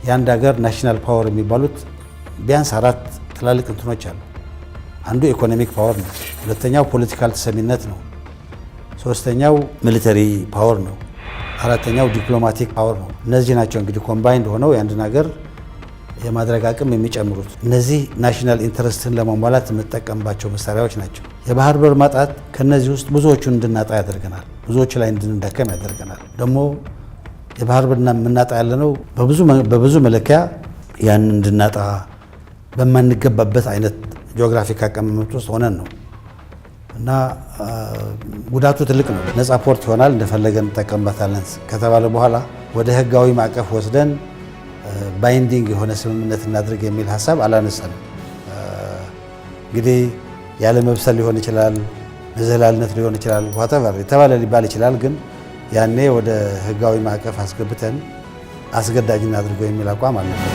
የአንድ ሀገር national power የሚባሉት ቢያንስ አራት ትላልቅ እንትኖች አሉ። አንዱ economic power ነው። ሁለተኛው political ተሰሚነት ነው። ሶስተኛው military power ነው። አራተኛው diplomatic power ነው። እነዚህ ናቸው እንግዲህ combined ሆነው የአንድን ሀገር የማድረግ አቅም የሚጨምሩት። እነዚህ national interest ን ለማሟላት የምጠቀምባቸው መሳሪያዎች ናቸው። የባህር በር ማጣት ከነዚህ ውስጥ ብዙዎቹን እንድናጣ ያደርገናል። ብዙዎቹ ላይ እንድንዳከም ያደርገናል። ደግሞ የባህር በር የምናጣ ያለነው በብዙ መለኪያ ያን እንድናጣ በማንገባበት አይነት geographic አቀማመጥ ውስጥ ሆነን ነው እና ጉዳቱ ትልቅ ነው። ነፃ port ይሆናል፣ እንደፈለገን እንጠቀምበታለን ከተባለ በኋላ ወደ ህጋዊ ማዕቀፍ ወስደን binding የሆነ ስምምነት እናድርግ የሚል ሀሳብ አላነሳንም። እንግዲህ ያለ መብሰል ሊሆን ይችላል፣ በዘላልነት ሊሆን ይችላል፣ whatever የተባለ ሊባል ይችላል። ግን ያኔ ወደ ህጋዊ ማዕቀፍ አስገብተን አስገዳጅ እናድርገው የሚል አቋም አልነበረም።